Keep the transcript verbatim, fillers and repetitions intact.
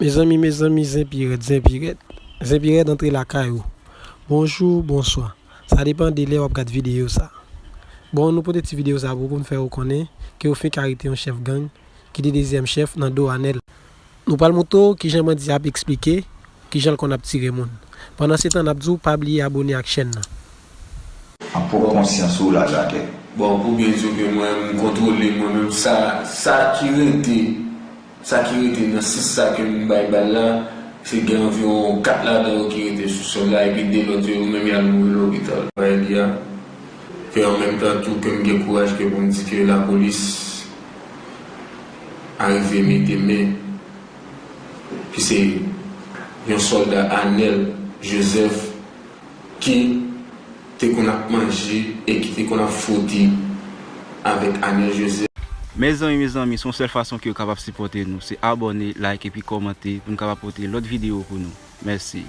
Mezanmi, mezanmi, zen pi rèd, zen pi rèd. Zen pi rèd antre lakay ou. Bonjou, bonswa. Sa depann de lè w ap gad videyo sa. Bon, nou pote ti videyo sa pou, pou n fè ou konnen ke yo fenk arete yon chèf gang ki te dezyèm chèf nan do Anèl. Nou pral montre w kijan bandi a ap eksplike kijan l konn ap tire moun. Pandan se tan, n ap di w pa bliye abone ak chèn nan. An pran konsyans ou laj atè. Bon, pou byen di w ke mwen, m kontwole mwen menm, sa, sa ki rete, sa ki rete nan sis sa ke m bay bal la, se gen anviwon kat ladan yo ki rete sou sòl la, epi de lòt yo, yo menm y al mouri lopital. Bagay li a, ke an menm tan tou ke m gen kouraj ke pou m di ke lapolis arive mete men, ki se yon sòlda Anèl Joseph ki te konn ap manje e ki te konn ap fwote avèk Anèl Joseph. Mezanmi, mezanmi, se yon sèl fason ke w kapab sipòte nou, se abòne, like epi kòmante pou n kapab pote lòt videyo pou nou. Mèsi.